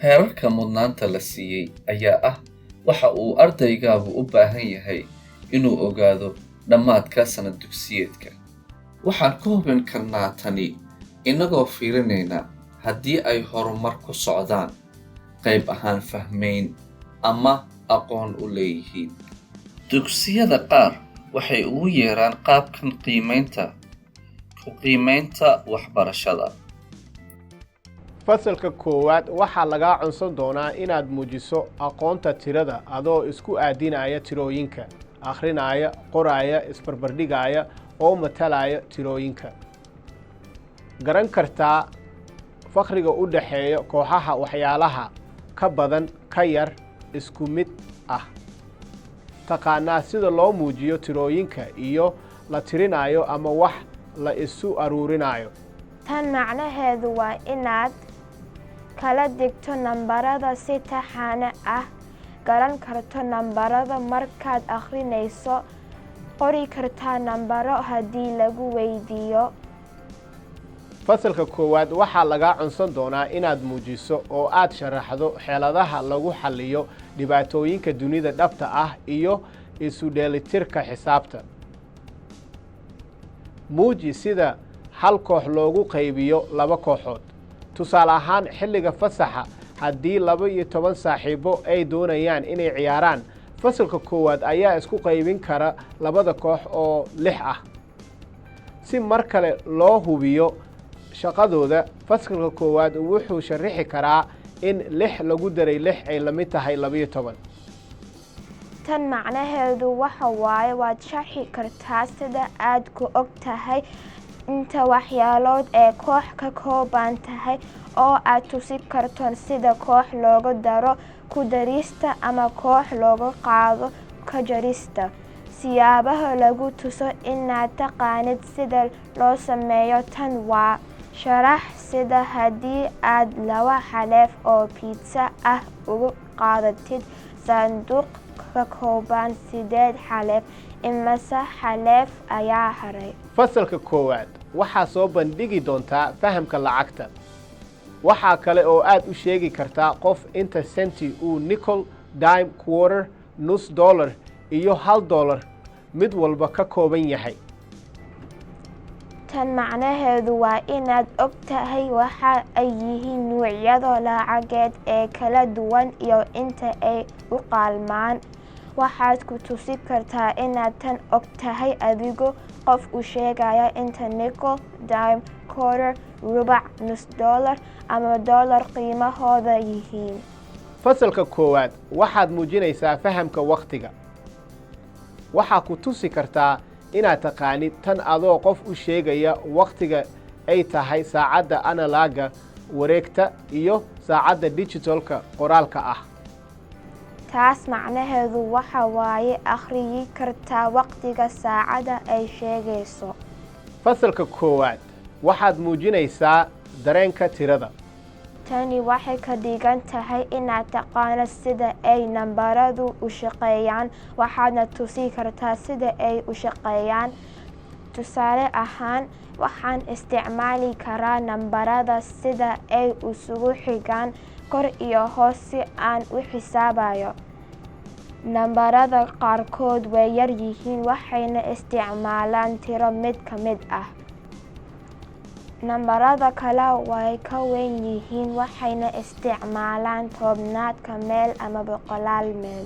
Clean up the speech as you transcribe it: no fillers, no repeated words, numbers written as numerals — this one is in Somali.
Heerarka mudnaanta la siiyay ayaa ah waxa uu ardaygaagu u baahan yahay inuu ogaado dhammaadka sannad dugsiyeedka. Waxaan ku hubin karnaa tani inagoo fiirinayna haddii ay horumar ku socdaan, qayb ahaan fahmayn ama aqoon u leeyihiin. Dugsiyada qaar waxay ugu yeeraan qaabkan qiimaynta ku qiimaynta waxbarashada. Fasalka koowaad waxaa lagaa codsan doonaa inaad muujiso aqoonta tirada adoo isku aadinaya tirooyinka, akhrinaya, qoraya, isbarbardhigaya oo matalaya tirooyinka. Garan kartaa farqiga u dhexeeya kooxaha waxyaalaha ka badan, ka yar, isku mid ah. Taqaanaa sida loo muujiyo tirooyinka iyo la tirinayo ama wax la isu aruurinayo. Tan macnaheedu waa inaad kala dhigto nambarada si taxane ah, garan karto nambarada markaad akhrinayso, qori kartaa nambaro haddii lagu weydiiyo. Fasalka koowaad waxaa lagaa codsan doonaa inaad muujiso oo aad sharaxdo xeeladaha lagu xalliyo dhibaatooyinka dunida dhabta ah iyo isu dheelitirka xisaabta. Muuji sida hal koox loogu qaybiyo laba kooxood. Tusaale ahaan, xilliga fasaxa haddii 12 saaxiibo ay doonayaan inay ciyaaraan, fasalka koowaad ayaa isku qaybin kara labada koox oo lix ah. Si mar kale loo hubiyo shaqadooda, fasalka koowaad wuxuu sharixi karaa in lix lagu daray lix ay la mid tahay 12. Tan macnaheedu waxa waaye waad sharxi kartaa sida aad ku og tahay inta waxyaalood ee koox ka kooban tahay oo aad tusi karto sida koox loogu daro ku darista ama koox looga qaado ka jarista. Siyaabaha lagu tuso inaad taqaanid sida loo sameeyo tan waa: sharax sida haddii aad laba xaleef oo pizza ah uga qaadatid sanduuq ka kooban sideed xaleef, immisa xaleef ayaa haray? Fasalka koowaad waxaa soo bandhigi doontaa fahamka lacagta. Waxaa kale oo aad u sheegi kartaa qof inta senti uu nickel, dime, quarter, nus dollar iyo $1 mid walba ka kooban yahay. Tan macnaheedu waa inaad og tahay waxa ay yihiin nuucyada lacageed ee kala duwan iyo inta ay u qalmaan. Waxaad ku tusi kartaa inaad tan og tahay adigoo qof u sheegaya inta nickel, dime, quarter, rubac, nus dollar ama dollar qiimahooda yihiin. Fasalka koowaad waxaad muujinaysaa fahamka wakhtiga. Waxaa ku tusi kartaa inaad taqaanid tan adoo qof u sheegaya wakhtiga ay tahay saacadda analog-ga wareegta iyo saacadda digital-ka qoraalka ah. Taas macnaheedu waxa waaye akhriyi kartaa wakhtiga saacadda ay sheegayso. Fasalka koowaad waxaad muujinaysaa dareenka tirada. Tani waxay ka dhigan tahay inaad taqaano sida ay nambaradu u shaqeeyaan, waxaadna tusi kartaa sida ay u shaqeeyaan. Tusaale ahaan, waxaan isticmaali karaa nambarada sida ay isugu xigaan kor iyo hoos si aan u xisaabayo. Nambarada qaarkood way yar yihiin waxayna isticmaalaan tiro mid ka mid ah. Nambarada kale way ka weyn yihiin waxayna isticmaalaan tobnaadka meel ama boqolaal meel.